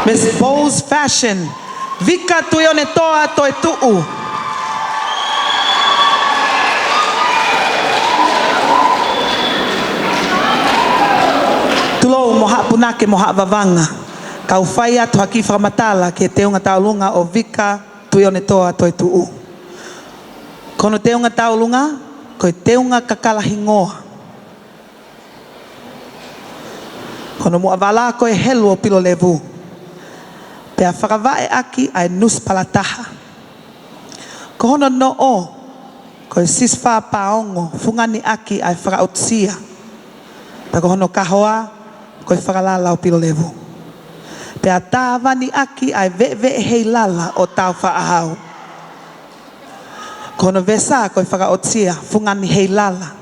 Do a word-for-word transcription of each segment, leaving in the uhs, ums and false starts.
Miss Bowes Fashion, Vika Tuionetoa Toetuʻu. Tulou mo haʻa punake mo haʻa vavanga, kau fai atu ha kiʻi fakamatala ki he teunga tauʻolunga ʻo Vika Tuionetoa Toetuʻu. Ko hono teunga tauʻolunga, ko e teunga kakala hingoa. Ko hono muʻa vala ko e helu ʻo Pilolevu, pea fakavaʻe ʻaki ʻa e nusipala taha. Ko hono noʻo, ko e sisifā paongo, fungani ʻaki ʻa e fakaʻotusia. Pea ko hono kahoa, ko e fakalala ʻo Pilolevu. Pea tāvani ʻaki ʻa e veʻeveʻe heilala ʻo Tāufaʻāhau. Ko hono vesa, ko e fakaʻotusia, fungani heilala.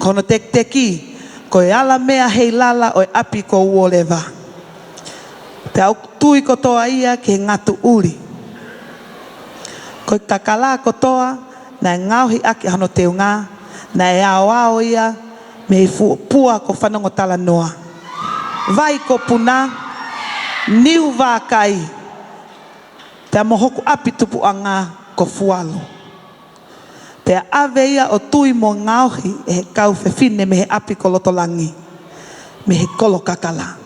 Ko hono tekiteki, ko e ala meʻa heilala ʻo e ʻapi ko Uoleva. Pea ʻoku tui kotoa ia ki he ngatu ʻuli. Ko e kakala kotoa naʻe ngaohi ʻaki ʻa hono teunga, naʻe aoao ia mei he fuʻu pua ko Fanongotalanoa, vai ko Puna, niu vākai, pea mo hoku ʻapi tupuʻanga ko Fualu. Pea ʻave ia ʻo tui mo ngaohi ʻe he kau fefine mei he ʻapi ko Lotolangi, mei he kolo kakala.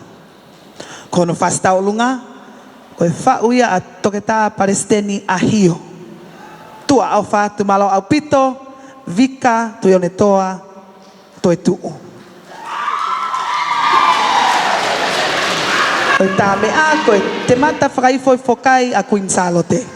Ko hono fasi tauʻolunga, ko e faʻu ia ʻa Toketā Palesiteni ʻAhio. Tuʻa ʻofa atu, mālō ʻaupito, Vika Tuionetoa Toetuʻu. Ko e tā meʻa, ko e temata fakaifoifokai ʻa Kuini Sālote.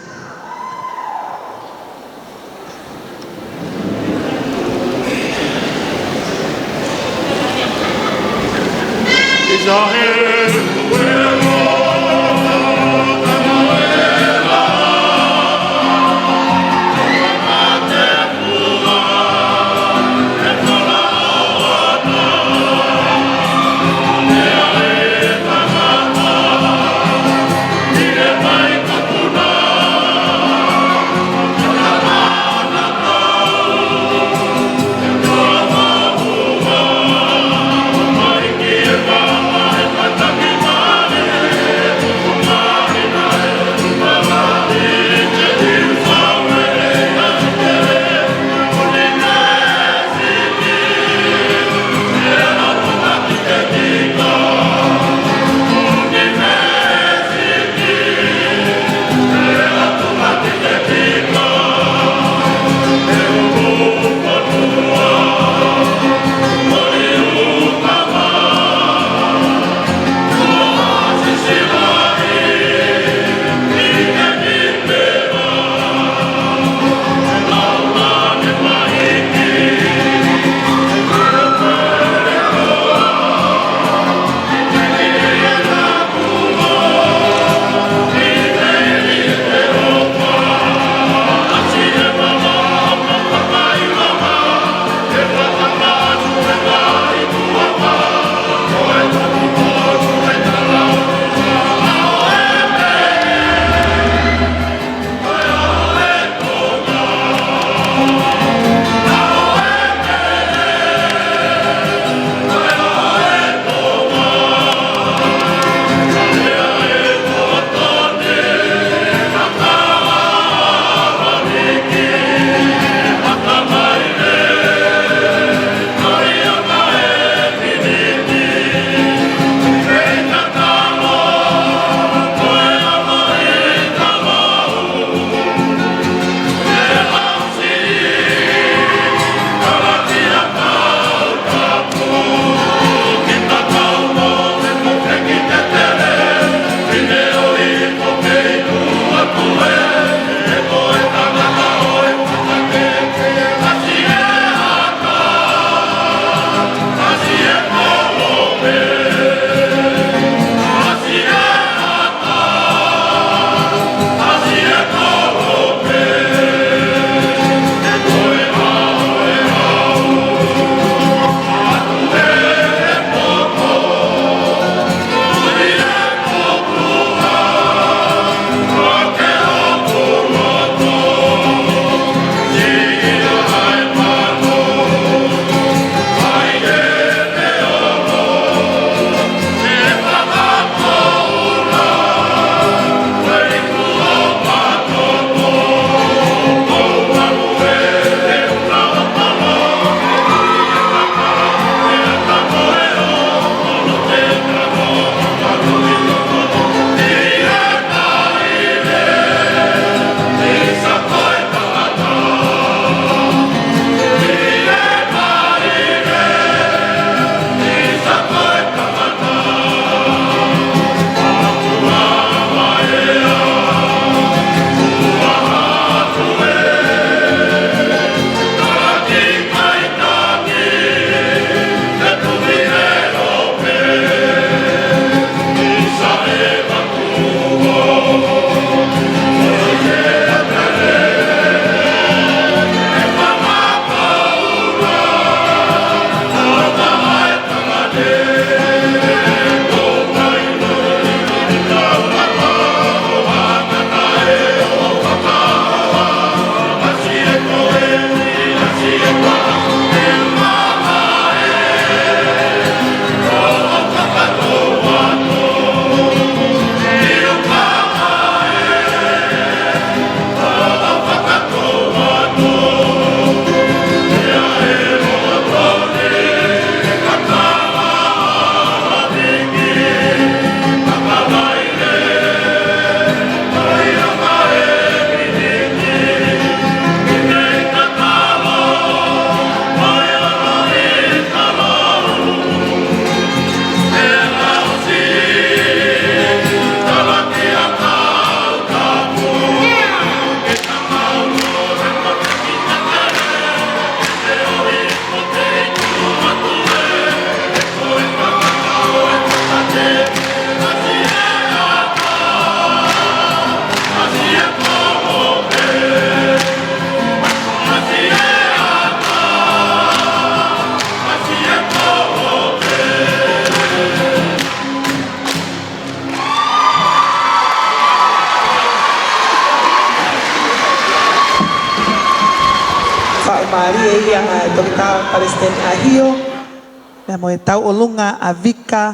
Mālie ia ʻa e Toketā Palesiteni ʻAhio, pea mo e tauʻolunga ʻa Vika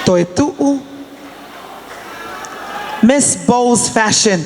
Toetuʻu, Miss Bowles Fashion.